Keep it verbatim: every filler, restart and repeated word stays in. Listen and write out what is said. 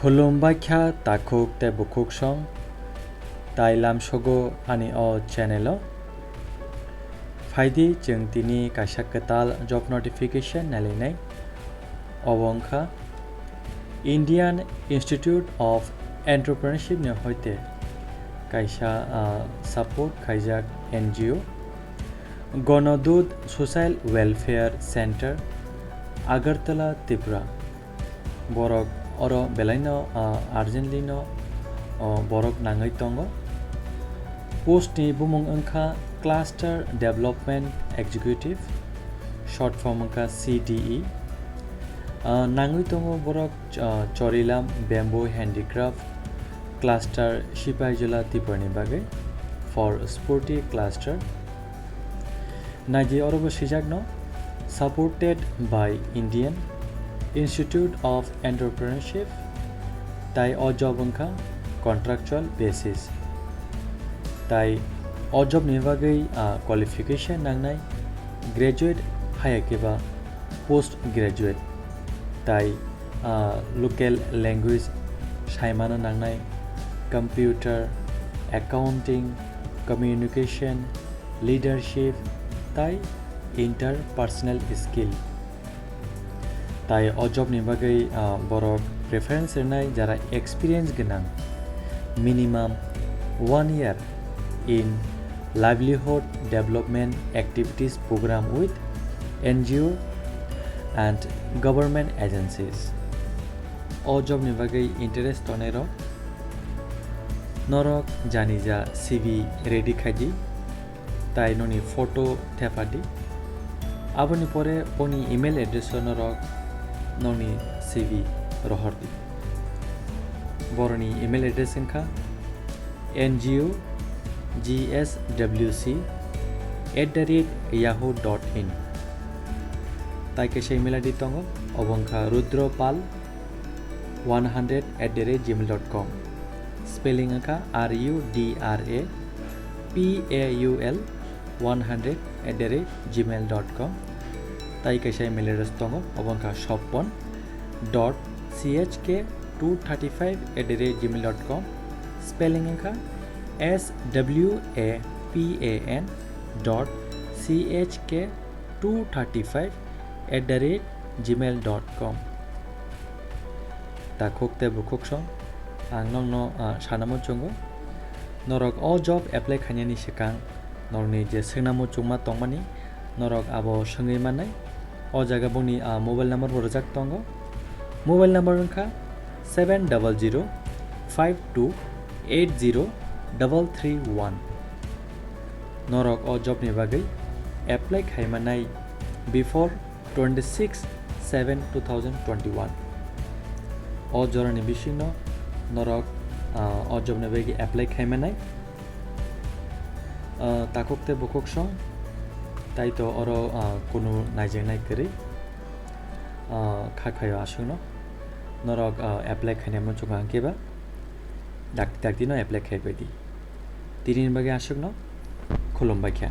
Khulumbai kha takhuk tei bukhuk song, tai lamsogo ani o channel o. Phaidi chwng tini kaisa kwtal job notification nailainai. Obo wngkha Indian Institute of Entrepreneurship ni hoite kaisa, ah, support khaijak N G O, Ganodut Social Welfare Centre, Agartala, Tripura. Borok oro belaino, ah, urgently no, oh, borok nangwi tongo. Post ni bumung wngkha Cluster Development Executive, short form wngkha C D E. Ah, nangwi tongo borok, ah, Chorilam Bamboo Handicraft Cluster, Sipaijala, Tripura ni bagwi for Spurti Cluster. Naidi oro bo swijak no, supported by Indian Institute of Entrepreneurship, tai o job wngkha contractual basis. Tai o job ni bagwi, ah, qualification nangnai, graduate haya khe ba post graduate. Tai, ah, local language saimano nangnai, computer, accounting, communication, leadership, tai interpersonal skill. Tai o job ni bagwi, ah, borok preference rwnai jara experience gwnang, minimum one year in livelihood development activities program with N G O and government agencies. O job ni bagwi interest tongnai rok, norok janija C V ready khai di, tai noni photo thepha di. Aboni pore boni email address o norok noni C V rohor di. Boroni email address wngkha N G O G S W C at the rate yahoo dot in. Tai kaisa email I D tongo, obo wngkha Rudra Pal one hundred at the rate gmail dot com. Spelling wngkha R U D R A P A U L one hundred at the rate gmail dot com. Tai kaisa email address tongo, obo wngkha sopon dot C H K two thirty five at the rate gmail dot com. Spelling wngkha S W A P A N dot C H K two thirty five at the rate gmail dot com. Takhuk tei bukhuk song, ang nokno, ah, sana muchungo. Norok o job apply khainani swkang norokni je swngna muchungma tongmani, norok abo swngwi mannai. O jaga boni, ah, mobile number bo rwjak tongo. Mobile number wngkha seven double zero five two eight zero double three one. Norok o job ni bagwi apply khaimanai before twenty six seven two thousand twenty one. O jorani bisingno norok, ah, o job ni bagwi apply khaimanai. Ah, takhuk tei bukhuk song, tai to oro, ah, kunu naijaknai kwrwi, ah, kha khaio aswkno. Norok, ah, apply khainai muchungo hwnkhe ba dakti dakti no apply khaibai di. Tini ni bagwi aswkno, khulumbai kha.